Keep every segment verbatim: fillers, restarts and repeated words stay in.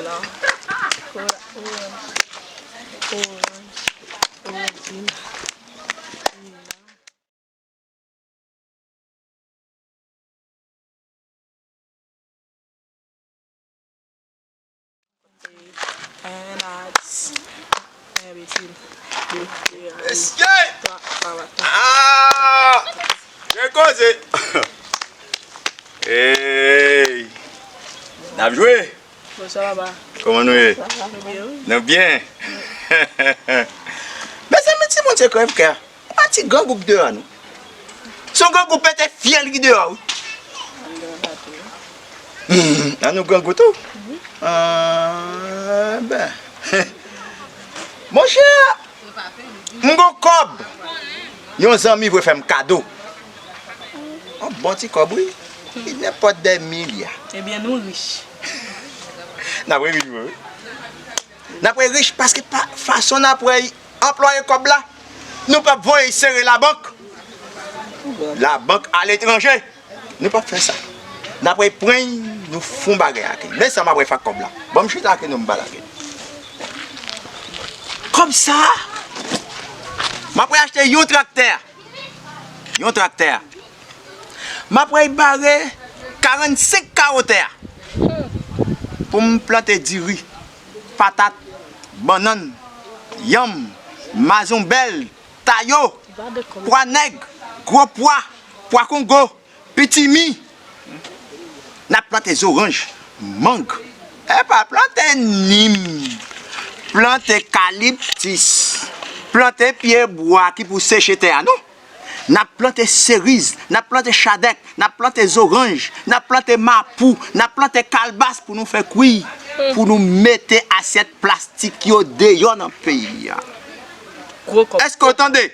Oranj. Oranj. Oranj. Mesye! Ah! Gen koze! Hey! N ap jwe? Bonswa papa. Kòman nou ye? Nou byen, wi. Nou byen? Mezanmi, timoun se krèvkè. Pa ti grangou k deyò a non. Se yon grangou pete fyèl ki deyò a wi. Hmm, an nou grangou tou? Enben. Monchè, m gon kòb. Yon zanmi vre fè m kado. Yon bon ti kòb wi. Li nenpòt de milya. Ebyen nou rich. N ap rich vre wi. N ap rich paske pa, fason n ap anplwaye kòb la, nou p ap voye sere labank. Labank aletranje. Nou p ap fè sa. N ap pran l, nou fè yon bagay ak li. Men sa m ap fè ak kòb la. Ban m chita ak nou m pale ak li. Kòb sa a, m ap achte yon traktè. Yon traktè. M ap bare karannsenk kawo tè a pou m plante diri, patat, bannann, yanm, mazonbèl, tayo, pwa nèg, gwo pwa, pwa kongo, pitimi. N ap plante zoranj, mang. Epa, plante nim, plante kaliptis, plante pyebwa ki pou seche tè a, non. N ap plante seriz, n ap plante chadèk, n ap plante zoranj, n ap plante mapou, n ap plante kalbas pou nou fè kwi, pou nou mete asyèt plastik yo deyò nan peyi a. Èske w tande?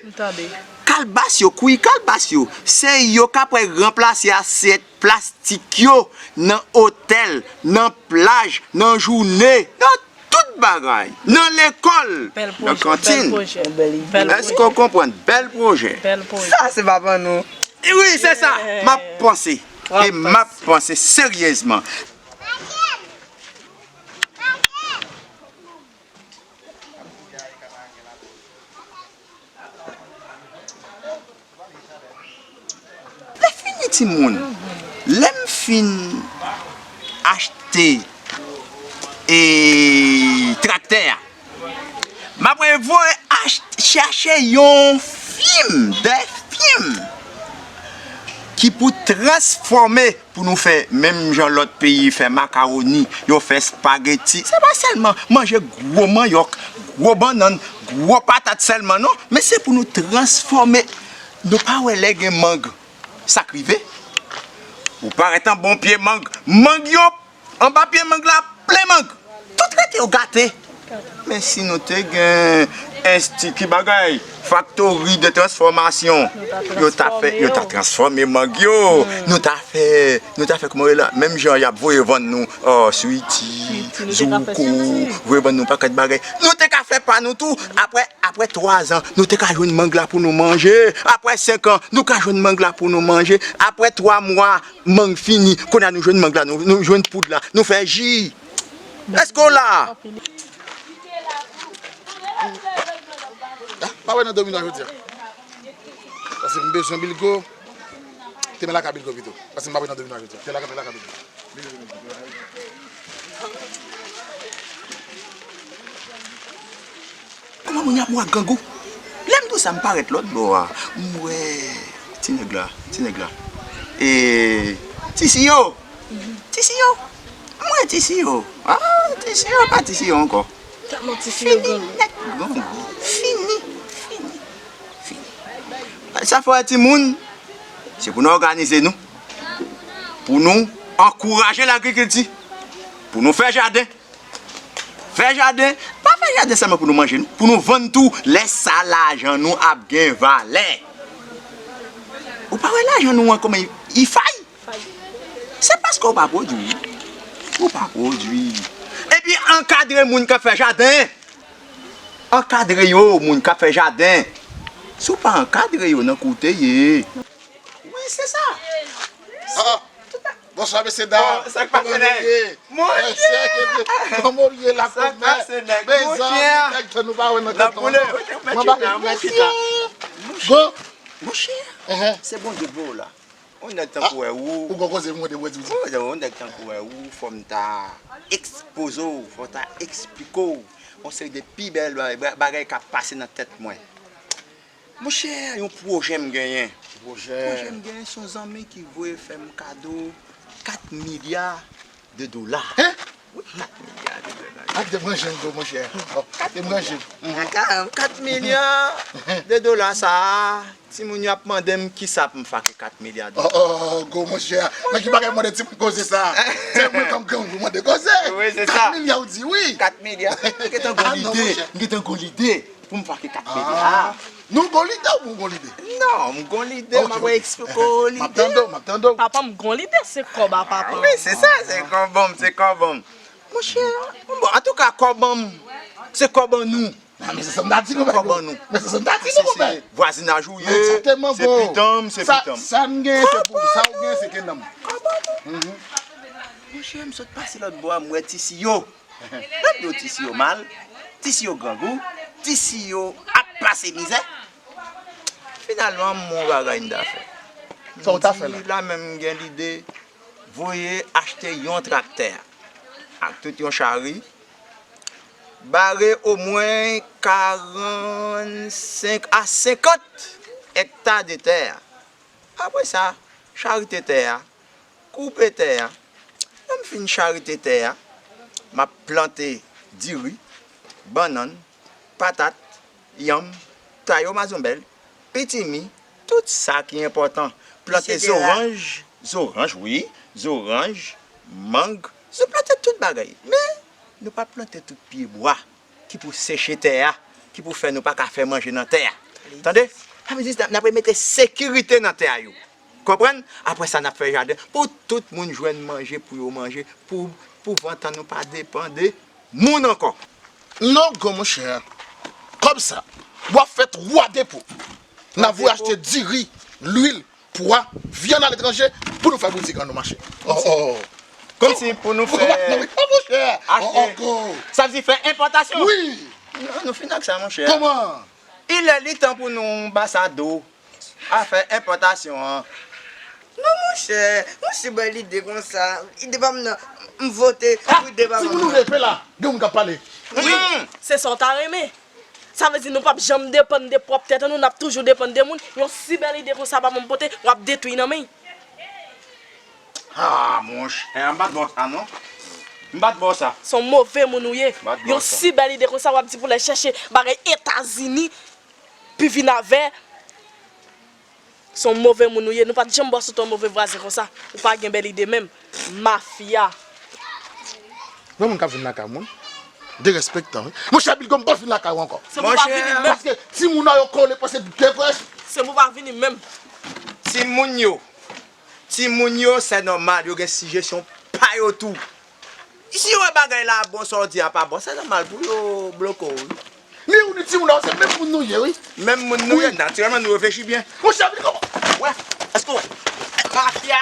Kalbas yo, kwi kalbas yo, se yo k ap ranplase asyèt plastik yo nan otèl, nan plaj, nan jounen, nan tout bagay, nan lekòl, nan kantin. Èske w konprann? Bèl pwojè. Sa se papa nou. Wi, se sa. M ap panse. E m ap panse seryezman. Lè fini timoun, lè m fin achte e traktè a, m apre voye chache yon fim, de fim ki pou transfòme pou nou fè menm jan lòt peyi fè makawoni, yo fè spageti. Se pa sèlman manje gwo manyòk, gwo bannann, gwo patat sèlman non, men se pou nou transfòme. Nou pa wè lè gen mang, sa k rive? Ou parèt anba yon pye mang, mang yo anba pye mang la plen mang. Tout rete yo gate. Men si nou te gen enstiti bagay, faktori de transfòmasyon, yo ta fè, yo ta transfòme mang yo. Nou ta fè, nou ta fè kòman rele la, menm jan y ap voye vann nou switi, zouko, voye vann nou pakèt bagay. Nou te ka fè pa nou tou. Apre, apre twa zan, nou te ka jwenn mang la pou nou manje. Apre senk an, nou ka jwenn mang la pou nou manje. Apre twa mwa, mang fini. Kounye a nou jwenn mang la, nou, nou jwenn poud la, nou fè ji. Èske w la? Ah, m pa wè nan domino a jodi a. Paske m bezwen Bilgo. Te men lakay Bilgo pito. Paske m pa wè nan domino a jodi a. Te lakay, te lakay Bilgo. Kòman moun y ap mwa grangou? Lè m di w sa, m parèt lòt bò a. M wè ti nèg la, ti nèg la. E, ti siyo. Ti siyo. M wè ti siyo. Ah, ti siyo, pa ti siyo ankò. Fini nèt grangou. Fini, fini, fini. Sa fè timoun, se pou nou òganize nou. Pou nou ankouraje lagrikilti. Pou nou fè jaden. Fè jaden, pa fè jaden sèlman pou nou manje, non. Pou nou vann tou, lè sa lajan nou ap gen valè. Ou pa wè lajan nou an kòman li fay? Se paske w pa pwodui. Ou pa pwodui. Epi ankadre moun k ap fè jaden. Ankadre yo, moun k ap fè jaden. Si w pa ankadre yo, nan kou w te ye. Wi, se sa. Bonswa, mesye dam. Sa k pase, nèg? Monchè! Kòman w ye la, kòmè? Sa k pase, nèg? Mezanmi, nèg, tan nou pa wè nan kanta. Mwen pa gen presyon. Go! Monchè, se Bondye k voye w la. Yon nèg tankou wè ou. Ou gon koze pou mwen de bwè di w di. Yon nèg tankou wè ou, fò m ta ekspoze w, fò m ta eksplike w yon seri de pi bèl bagay, bagay k ap pase nan tèt mwen. Monchè, yon pwojè m genyen. Pwojè? Pwojè m genyen, se yon zanmi ki voye fè m kado kat milya de dola. Hen? Wi, kat milya de dola. Ak de manje m do, monchè. Kat milya. Kat milya de dola sa a, timoun yo ap mande m kisa pou m fè ak kat milya dola. Oh, oh, go, monchè. Men ki bagay mande timoun koze sa? Se mwen kòm grangou mande koze. Wi, se sa. Kat milya ou di, wi. Kat milya. M gentan gon lide. M gentan gon lide. Pou m fè ak kat milya. Ah. Nou gon lide ou pou gon lide? Non, m gon lide, m ap eksplike w lide. M ap tande w, m ap tande w. Papa m gon lide, se kòb a papa m. Ah wi, se sa, se kòb an m, se kòb an m. Monchè, bon, antouka, kòb an m, se kòb an nou. Ah, men se sa m ta di nou, kòb an nou. Men se sa m ta di nou, konpè. Vwazinaj ou ye, se pitanm, se pitanm. Sa m gen, se pou sa ou gen, se ke nanm. Kòb an nou. Monchè, m sot pase lòt bò a, m wè Tisiyo. Lòt yo Tisiyo mal, Tisiyo grangou, Tisiyo ap pase mizè. Finalman, m wè yon bagay m ta fè. Sa w ta fè la? M di la menm m gen lide voye achte yon traktè ak tout yon chari, bare omwen karannsenk a senkant ekta de tè. Apre sa, charite tè a, koupe tè a. Lè m fin charite tè a, m ap plante diri, bannann, patat, yanm, tayo mazonbèl, pitimi, tout sa ki enpòtan. Plante zoranj, zoranj, wi, zoranj, mang, nou plante tout bagay. Men, nou pa plante tout pye bwa ki pou seche tè a, ki pou fè nou pa ka fè manje nan tè a. Tande? Sa vle di, n ap, n ap remete sekirite nan tè a yo. Konprann? Apre sa, n ap fè jaden pou tout moun jwenn manje pou yo manje, pou, pou van tan nou pa depann de moun ankò. Non, gwo monchè. Kòb sa, w ap fè twa depo. N ap voye achte diri, lwil, pwa, vyann aletranje pou nou fè boutik an nou mache. Oh, oh. Kòmsi pou nou fè achte. Sa vle di fè enpòtasyon. Wi. Non, nou fin ak sa, monchè. Kòman? Ilè li tan pou nou ba sa do a fè enpòtasyon an. Non, monchè, yon si bèl ide konsa. Ide pa m nan, m vote pou ide pa m nan. Timoun, ou rete la. Gen moun k ap pale. Wi, se sa w ta renmen. Sa vle di nou p ap janm depann de pwòp tèt an nou, n ap toujou depann de moun. Yon si bèl ide konsa papa m pote, w ap detwi nan men l. Ah, monchè, m pa t ba w sa, non. M pa t ba w sa. Se yon move moun ou ye. Yon si bèl ide konsa, w ap di pou l al chèche bagay Etazini, pi vin avè. Se yon move moun ou ye. Nou pa t janm ba w sot yon move vwazen konsa. Ou pa gen bèl ide menm. Mafya. Gen moun k ap vin lakay moun. Derespektan, wi. Monchè, Bilgon, m p ap vin lakay ou ankò. Se pou pa vini menm. Paske timoun nan yo kole, panse deprès. Se pou pa vini menm. Timoun yo. Timoun yo, se nòmal, yo gen sijesyon pa yo tou. Si yo wè bagay la bon, sa w di a pa bon, se nòmal pou yo bloke w, wi. Ni ou ni timoun nan, se menm moun nou ye, wi. Menm moun nou ye, natirèlman, nou reflechi byen. Monchè, vin kòman? Wè, èske w wè? Mafya!